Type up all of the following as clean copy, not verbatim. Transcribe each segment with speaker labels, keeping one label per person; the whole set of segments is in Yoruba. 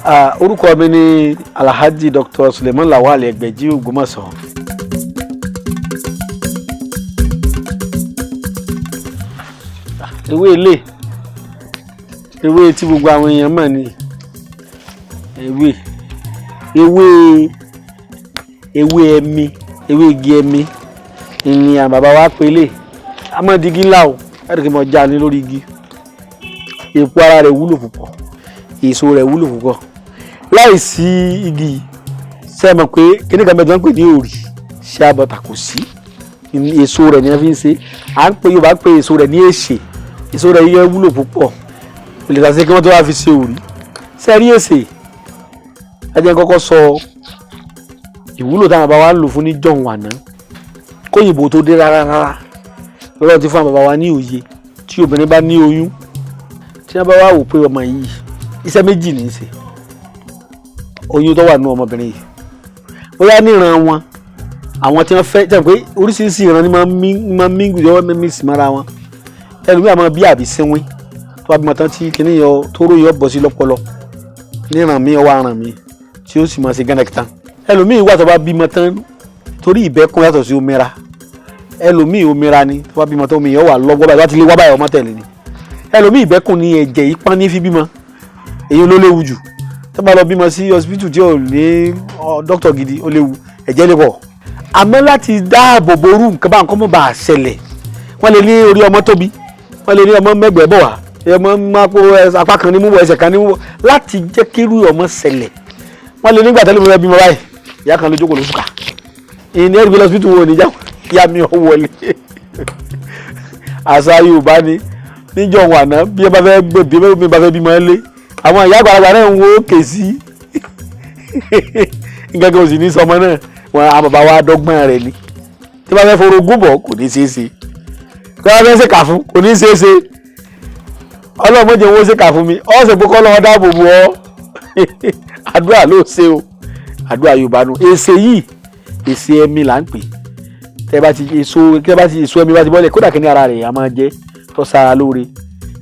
Speaker 1: Orúkọ mi ni Alhaji Dr. Suleiman Lawal Ẹgbẹ̀jí Ògbómọ̀ṣọ́. Ewé ilé, ewé tí gbogbo àwọn èèyàn mọ̀ ni ewé ewé ewé ẹmi, ewé igi ẹmi ni àwọn bàbá wa pè lè. A máa di igi ńlá o, láti kí n mọ̀ já ní lórí igi. Èpo ara rẹ̀ wúlò púpọ̀, èso rẹ̀ wúlò púpọ̀. Láìsí igi, ṣe mọ̀ pé kíní kan bẹ́ẹ̀ tó ń pè ní òrì ṣé àbọ̀tà kò sí. Èso rẹ̀ ni wọ́n fi ń ṣe. À ń pè, Yorùbá pè èso rẹ̀ ní èsè. Èso rẹ̀ yẹ wúlò púpọ̀, lè tàṣe kí wọ́n tó wá fi ṣe òrì. Ṣe rí èsè? Ẹ jẹ́ n kọ́kọ́ sọ ìwúlò táwọn bàbá wa ń lò fún ní jọ̀hún àná, kóyìnbó tó dé. Rárá rárá, lọ́wọ́ ti fún àwọn bàbá wa ní òye. Tí obìnrin bá ní oyún, tí wọ́n bá wá wò pé ọmọ yìí, iṣẹ́ méjì ní í ṣe oyún tó wà nínú ọmọbìnrin yìí, bóyá níran wọn, àwọn tí wọ́n fẹ́ jẹ́ pé oríṣiríṣi ìran ni máa ń mí, máa ń mí yọ mí sí mọ́ra wọn. Ẹlòmíì àmọ́ bí àbí sínwín tó bá bímọ tán, tí kìíní yọ tóró yọ bọ́ sí lọ́pọlọ níran mi, ọwọ́ aràn mi tí ó sì máa ṣe gánàkìtàn. Ẹlòmíì wà tó bá bímọ tán, torí ìbẹ́kún yàtọ̀ sí omira. Ẹlòmíì omira ni, tó bá bímọ tán, omi yẹn wà lọ́gbọ́ báyìí, wá ti lé wá báyìí, ọmọ tẹ̀lé ni. Ẹlòmíì ìbẹ́kún ni, ẹ̀jẹ̀ ìpọ́n ní fi bímọ. Èyí ló léwu jù. Tó bá lọ bímọ sí hospital tí ò ní dókítà gidi, ó léwu, ẹ̀jẹ̀ lè pọ̀. Àmọ́ láti dáàbò bo irú nǹkan bá nǹkan mọ̀ bá a ṣẹlẹ̀, wọ́n lè ní orí ọmọ tóbi, wọ́n lè ní ọmọ mẹ́gbẹ̀ẹ́ bọ̀ wá, ọmọ máa kó apá kan ní mú bọ̀, ẹsẹ̀ kan ní mú bọ̀, láti jẹ́ kí irú ọmọ ṣẹlẹ̀. Wọ́n lè nígbà tẹ́lẹ̀ mi fẹ́ bímọ báyìí, ìyá kan ló jókòó lóṣù ká ìní ẹ̀rí lọ́sibítù wo níjà ìyá mi ò wọlé. Àṣà Yorùbá ni níjọ́ wọn àná, bí ẹ bá fẹ́ gbé, bí ẹ bá fẹ́ bímọ lé, àwọn ìyá àgbàlagbà náà ń wo òkè sí nǹkan kan, ò sì ní sọmọ náà. Wọn àwọn bàbá wa dọ́gbọ́n rẹ̀ ni. Tí wọ́n bá fẹ́ forogún bọ̀, kò ní ṣeé ṣe. Tí wọ́n bá fẹ́ ṣèkà fún, kò ní ṣeé ṣe. Ọlọ́run mọ̀jẹ̀ wọ́n ṣèkà fún mi, ọ́ ṣe pé kọ́ lọ́wọ́ dáàbò bò ọ́. Àdúrà ló ṣe o, àdúrà Yorùbá nu. Èsè yìí, èsè ẹ̀mí là ń pè. Tẹ́ bá ti èso, tẹ́ bá ti èso ẹ̀mí bá ti bọ́lẹ̀, kódà kíní ara rẹ̀ a máa jẹ́ tó sára lóore.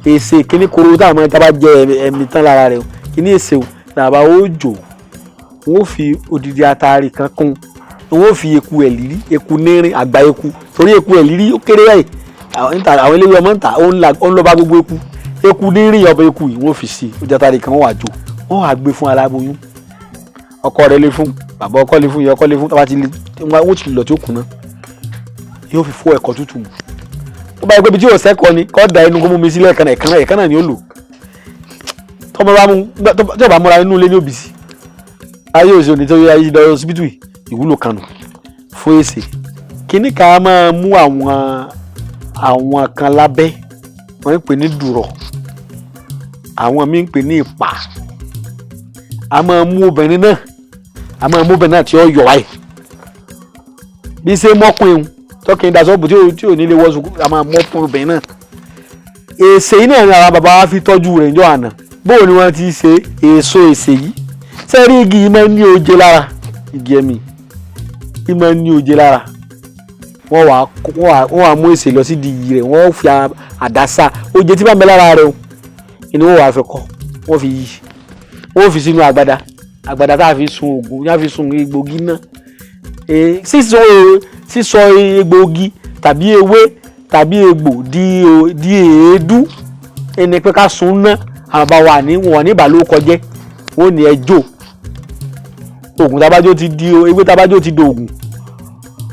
Speaker 1: Èsè kíní koro táwọn máa tábà jẹ ẹ̀mí tán lára rẹ̀, kíní èsè o làbá ó jò, wọ́n fi odidi atari kan kún, wọ́n fi eku ẹ̀lírí, eku nírin, àgbà eku, torí eku ẹ̀lírí ó kéré báyìí, àwọn eléwé ọmọ ń ta, ó ń lọ bá gbogbo eku. Eku nírin, ọbẹ̀ eku yìí, wọ́n fi sí odidi atari kan, wọ́n wà jò, wọ́n wà gbé fún aláboyún. Ọkọ rẹ̀ lè fún, bàbá ọkọ lè fún, ìyá ọkọ lè fún. Tọ́ba ti lè, wọ́n ti lọ tí ó kùnà, yóò fi fún ẹ̀kọ́ tútù mu. Tó bá yẹ pé ibi tí yóò sẹ́kọ̀ọ́ ni kọ́ da inú kó mú mi sílẹ̀ ẹ̀kan ẹ̀kan ẹ̀kan náà ni ó lò. Tọ́mọ bá mú, tí ó bá múra inú ilé ní òbí sí ayé òsì òní tó yẹ ayé lọ ọsibítù. Ìwúlò kanu fún èsè kíní ká máa mú àwọn kan lábẹ́, wọ́n ń pè ní dùrọ̀, àwọn míì ń pè ní ìpà. A máa mú obìnrin náà, a máa mú obìnrin náà tí ó yọ wáyé bí ṣe mọ́kùnrin tọkìn dasọ́ọ̀bù tí ò ní lè wọ́ sùkú, a máa mọ́ fún obìnrin náà. Èsè yìí náà ni àwọn bàbá wa fi tọ́jú rẹ̀ níjọ́ àná. Bóò ni wọ́n ti ṣe èso èsè yìí? Sẹ́rí, igi yìí máa ń ní oje lára. Igi ẹ̀mí yìí máa ń ní oje lára. Wọ́n wàá mú èsè lọ sí di igi rẹ̀, wọ́n fi àdá sá oje tí bá ń bẹ lára rẹ̀ o ni wọ́n wàá fi kọ́, wọ́n fi yí, wọ́n fi sínú àgbàdá, àgbàdá tá a fi sun oògùn, tá a fi sun egbògi náà. Sísọ egbògi tàbí ewé tàbí egbò di èédú ẹni pé ká sun ná. Àwọn bá wà ní wọn ní ìbálòpọ̀ wọn ní ẹjọ́ oògùn tabajó ti di ewé, tabajó ti di oògùn.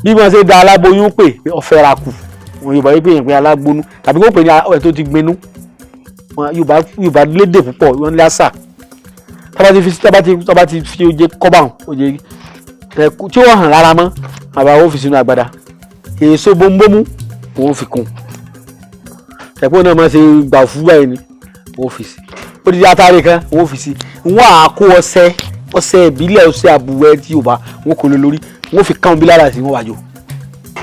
Speaker 1: Bí wọ́n ṣe da aláboyún pè ọ̀fẹ́ ra kù, wọn Yorùbá wípé yẹn pé alágbónú tàbí kó pè ní ẹ̀ tó ti gbinú. Yorùbá lédè púpọ̀, wọn ní àṣà. Tábà ti fi oje kọ́bà, oje tí ó hàn lára mọ́, àbá ó fi sínú àgbàdá. Èso bóńbómú òun fi kún, ẹ̀pọ̀ náà máa ṣe gbà fún báyìí ni òun fi sí. Odidi atare kan òun fi sí. Wọ́n á kó ọṣẹ, ọṣẹ ìbílẹ̀, ọṣẹ àbúwẹ́ tí Yorùbá wọn kò lè lórí, wọ́n fi kàn bí lára sí, wọ́n wájú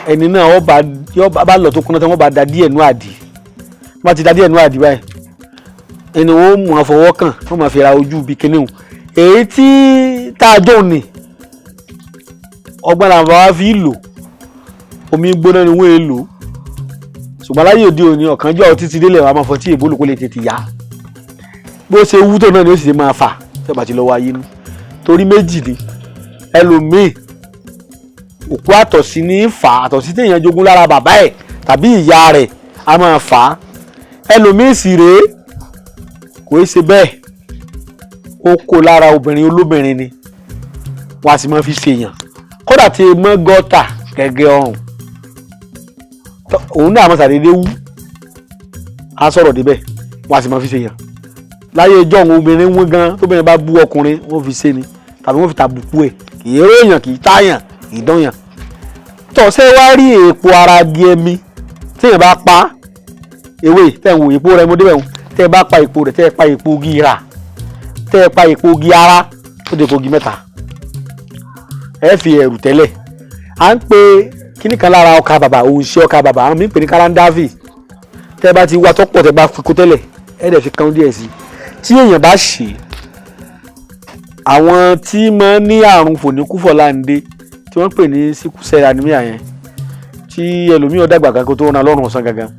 Speaker 1: ẹni náà. Wọ́n bá yọ bá lọ tó kúnná tí wọ́n bá da díẹ̀ nú àdì, wọ́n bá ti da díẹ̀ nú àdì báyìí, ẹni wọ́n mú àfọwọ́ kàn, wọ́n máa fi ra ojú ibi kíní o. Èyí tí tá a jọ ní ọgbọ́n làwọn bàbá fi lò, omi gbóná ni wọ́n lò. Ṣùgbọ́n láyé òde òní, ọ̀kánjọ́ ọtí ti délẹ̀, wàá máa fọ tí èbó lò kó lè tètè yá. Bó ṣe wú tó náà ni ó sì ṣe máa fà. Tí ó bá ti lọ́wọ́ ayé nú, torí méjì ni. Ẹlòmíì, òkú àtọ̀sí ní í fà á, àtọ̀sí téèyàn jogún lára bàbá ẹ̀ tàbí ìyá rẹ̀ a máa fà á. Ẹlòmíì sì rèé, kò í ṣe bẹ́ẹ̀, ó kó lára obìnrin olóbìnrin ni, wọ́n á sì máa fi ṣèyàn. Kódà tí mọ́ gọ́tà gẹ́gẹ́ ọrùn òun náà máa ṣàdédé wú, á sọ̀rọ̀ débẹ̀, wọ́n á sì máa fi ṣèyàn. Láyé ìjọ́ òun, obìnrin wọ́n gan, tóbìnrin bá bú ọkùnrin, wọ́n fi ṣe ni tàbí wọ́n fi tàbùkù ẹ̀. Kì í róyàn, kì í táyàn, kì í dányàn. Tọ̀sẹ̀ wá rí èèpo ara igi ẹmi téèyàn bá pa ewé tẹ̀ ń wò, èèpo rẹ̀ mo débẹ̀ wò. Tẹ́ ẹ bá pa èèpo rẹ̀, tẹ́ ẹ pa èèpo igi rà, tẹ́ ẹ pa èèpo igi ara, ó dé èèpo igi mẹ́ta, ẹ fi ẹ̀rù tẹ́lẹ̀. À ń pe kíní kan lára ọkà bàbà, òun ṣe ọkà bàbà, àwọn míì ń pè ní karandavi. Tẹ́ ẹ bá ti wá tọ́pọ̀, tẹ́ bá fi kó tẹ́lẹ̀, ẹ dẹ̀ fi kán díẹ̀ sí i. Tí èèyàn bá ṣe, àwọn tí máa ń ní àrùn fòníkúfọ̀láǹdé tí wọ́n pè ní sickle cell anemia yẹn, tí ẹlòmíràn dàgbà kan kó tó ran lọ́rùn ọ̀sán gangan,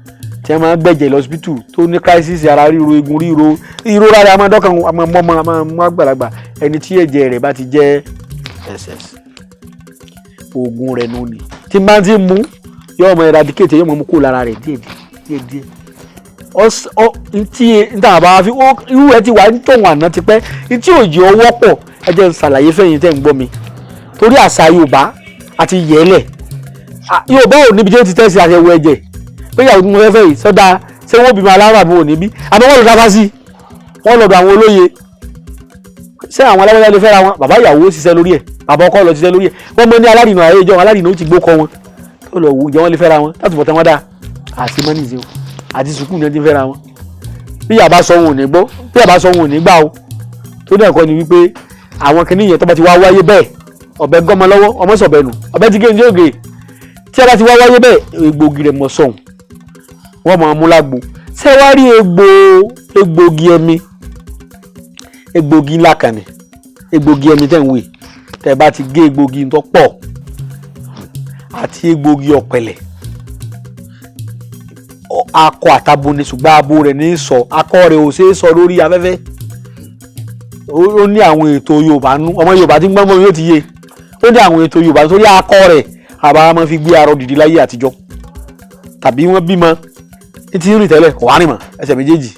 Speaker 1: tí wọ́n máa ń gbẹ̀jẹ̀ lọ́sibítù, tó ní crisis, ara ríro, egun ríro, ìrora rẹ̀ a máa dọ́kàn, a máa mọ́mọ́, a máa mú àgbàlagbà. Ẹni tí ẹ̀jẹ̀ rẹ̀ bá ti jẹ́ SS, oògùn rẹ̀ nù ni. Tí n bá ti mú, yóò mọ eradicate, yóò mọ mú kó lára rẹ̀ díẹ̀ díẹ̀ díẹ̀. Ntí níta bá fi irú ẹ ti wà nítòhún àná ti pẹ́, ntí òjì ọwọ́ pọ̀. Ẹ jẹ́ n ṣàlàyé fẹ́yìn tẹ́ ń gbọ́ mi, torí àṣà Yorùbá àti yẹ̀ẹ́lẹ̀ Yorùbá ò níbi tí ó ti tẹ̀sí àyẹ̀wò ẹ̀jẹ̀ pé ìyàwó tí mo fẹ́ fẹ́ yìí sọ́dà, ṣé wọ́n bímọ aláwọ̀ àbí wọn ò ní bí. Àmọ́ wọ́n lọ dáfá sí, wọ́n lọ́dọ̀ àwọn olóye, ṣé àwọn aláwọ̀ lè fẹ́ra wọn. Bàbá ìyàwó ṣiṣẹ́ lórí ẹ̀, bàbá ọkọ lọ ṣiṣẹ́ lórí ẹ̀. Wọ́n mọ ní alárìnà ayé ìjọ, alárìnà ó ti gbó kọ wọn tó lọ wù jẹ́, wọ́n lè fẹ́ra wọn láti bọ̀ tán. Wọ́n dá àti mọ́ nìyí o, àti sùkúù ní ẹni tí ń fẹ́ra wọn. Bí yàrá sọ wọn ò ní gbọ́, bí yàrá sọ wọn ò ní gbà o. Tó dẹ̀ kọ́ ni wípé àwọn kìnìún yẹn, tó bá ti wá wáyé bẹ́ẹ̀, ọ̀bẹ gọ́mọ lọ́wọ́, ọmọ sọ̀bẹ nù, ọ̀bẹ ti gé ní ògè. Tí a bá ti wá wáyé bẹ́ẹ̀, egbògi rẹ̀ mọ̀ sọ̀hún, wọ́n máa mú lágbo. Ṣé wá rí egbògi ẹmi, egbògi ńlá kan ni egbògi ẹmi tẹ̀ ń wè. Tẹ̀ bá ti gé egbògi tó pọ̀ àti egbògi ọ̀pẹ̀lẹ̀, akọ àtabo ni, ṣùgbọ́n abo rẹ̀ ní í sọ, akọ rẹ̀ ò ṣeé sọ lórí afẹ́fẹ́. Ó ní àwọn ètò Yorùbá nú, ọmọ Yorùbá tí ń gbọ́n mọ́ yóò ti yé. Ó ní àwọn ètò Yorùbá torí akọ rẹ̀ àbá máa fi gbé arọ dìde láyé àtijọ́, tàbí wọ́n bímọ ní ti rìn tẹ́lẹ̀, kò wá rìn mọ́, ẹsẹ̀ méjèèjì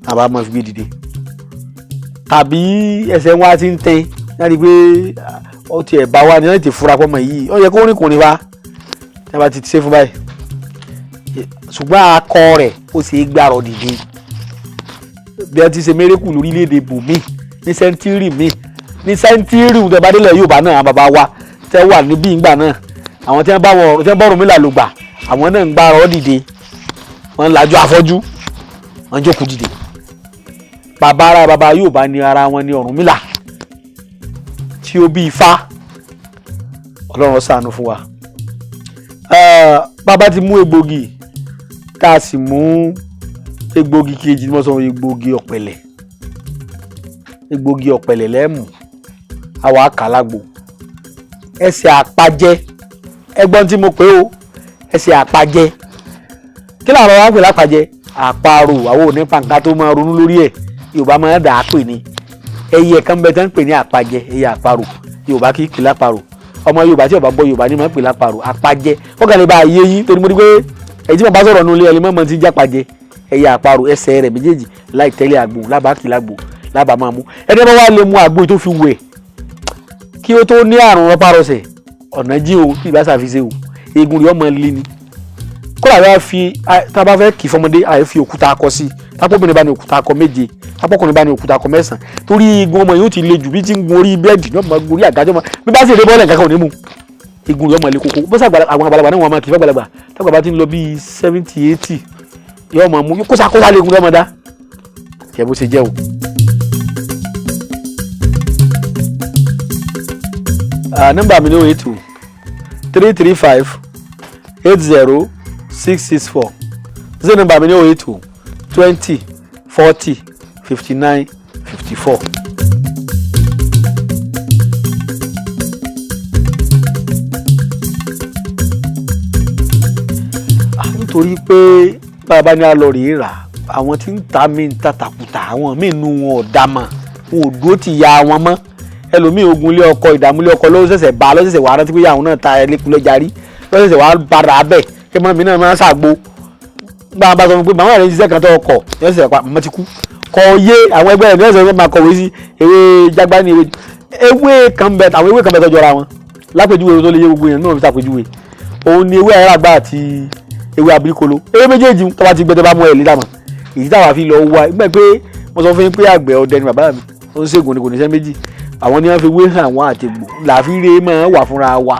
Speaker 1: àbá máa fi gbé dìde, tàbí ẹsẹ̀ wọn á ti ń tẹ́ láti pé ó tiẹ̀ bá wa ní wọ́n ti fura pọ́nmọ yìí, ó yẹ kó rìn kùnrin wa tí wọ́n bá ti ṣe fún báyìí. Ṣùgbọ́n akọ rẹ̀, ó ṣe é gbàrọ̀ dìde bí wọ́n ti ṣe mérekù lórílẹ̀‐èdè bòmí ní century míì, ní century tó bá délẹ̀ Yorùbá náà. Àwọn bàbá wa tẹ́ wà níbí ìgbà náà, àwọn tí wọ́n bá wọn, tí wọ́n bá Ọ̀rúnmìlà lò gbà, àwọn náà ń gbàrọ̀ dìde, wọ́n ń lajú afọ́jú, wọ́n ń jókòó dìde. Bàbá ara bàbá Yorùbá ní ara wọn ní Ọ̀rúnmìlà tí ó bí Ifá. Ọlọ́run ṣàánú fún wa. Bàbá ti mú egbògi, tá a sì mú egbògi kejì tí wọ́n sọ, egbògi ọ̀pẹ̀lẹ̀, egbògi ọ̀pẹ̀lẹ̀ lẹ́mù, àwa àkàlágbò ẹsẹ̀ àpàjẹ. Ẹgbọ́n tí mo pè ó, ẹsẹ̀ àpàjẹ. Kí làwọn wá pè lápàjẹ? Àparò. Àwọn ò ní pàǹkà tó máa ronú lórí ẹ̀, Yorùbá máa dà á pè ní ẹyẹ kan bẹ tẹ́ ń pè ní àpàjẹ, ẹyẹ àparò. Yorùbá kì í pè láparò. Ọmọ Yorùbá tí ó bá gbọ́ Yorùbá ní máa ń pè láparò. Àpàjẹ, ó kàn lè bá yé yín, torí mo rí pé èyí tí mo bá sọ̀rọ̀ nulẹ̀ ẹni mọ̀mọ́ ti jápàjẹ. Ẹyẹ àparò, ẹsẹ̀ rẹ̀ méjèèjì láì tẹ́lẹ̀ àgbo, lábàákì lágbo, lábàá máa mú. Ẹni bá wà lè mú àgbo tó fi wẹ̀ kí ó tó ní àrùn rọpárọsẹ̀, ọ̀nà jí o, bí ìbá ṣàfihàn o, eegun rẹ̀ ọmọ líle ni. Kódà bá fi tá a bá fẹ́ kì í fọmọdé, àyè fi òkúta akọ sí i. Tápọ̀bìnrin bá ní òkúta akọ 7, tápọ̀kùnrin bá ní òkúta akọ 9, torí eegun ọmọ yóò ti le jù. Bí ti ń gun orí bẹ́ẹ̀dì ní ọmọ gun orí àgájọ́ mọ́, bí bá sì lè bọ́ọ̀lù, nǹkan kan ò ní mú, eegun rẹ̀ ọmọ le koko. Bó sàgbà àwọn àgbàlagbà náà, wọn máa kì í fàgbàlagbà. Tágbà bá ti ń lọ bíi 70, 80, yóò máa mú kóṣà kóṣà lè gun rẹ̀ ọmọ dá kẹ́ bó ṣe jẹ́ o. Nọ́mbà mi ní 08233580664. Zero nọ́mbà mi ní 08220405954. Nítorí pé bàbá ní a lọ rèé rà, àwọn tí ń ta mí ń ta tàkùtà, àwọn míì nu wọn ò dá mọ̀. Wọn ò dúró ti ya wọn mọ́. Ẹlòmíì, ogun ilé ọkọ, ìdààmú ilé ọkọ ló ṣẹ̀ṣẹ̀ bá, ló ṣẹ̀ṣẹ̀ wà rántí pé àwọn náà ta ẹlẹ́kùnlé jarí, ló ṣẹ̀ṣẹ̀ wà padà bẹ̀ kí mọ́mí náà máa ń ṣàgbo. Gbà bá sọ fún pé màmá rẹ̀ ń ṣiṣẹ́ kan tó ọkọ̀ yóò ṣẹ̀ṣẹ̀ pa màmá ti kú, kọ yé àwọn ẹgbẹ́ rẹ̀ ní ọ̀sẹ̀ máa kọ̀wé sí ewé jágbá ní ewé ewé kan bẹ. Àwọn ewé kan bẹ tó jọra wọn. Lápèjúwe tó lè yé gbogbo èèyàn náà fi ṣàpèjúwe òun ni ewé àyàràgbá àti ewé abirikolo. Ewé méjèèjì tó bá ti gbẹ, tó bá mú ẹ lé dàmọ èyí táwa fi lọ wá gbẹ pé mo sọ fún yín pé àgbẹ̀ ọdẹ ni bàbá mi, ó ń ṣègùn ni, kò ní iṣẹ́ méjì. Àwọn ni wọ́n fi wé hàn àwọn àtẹ̀gbò làfi rè máa wà fúnra wa.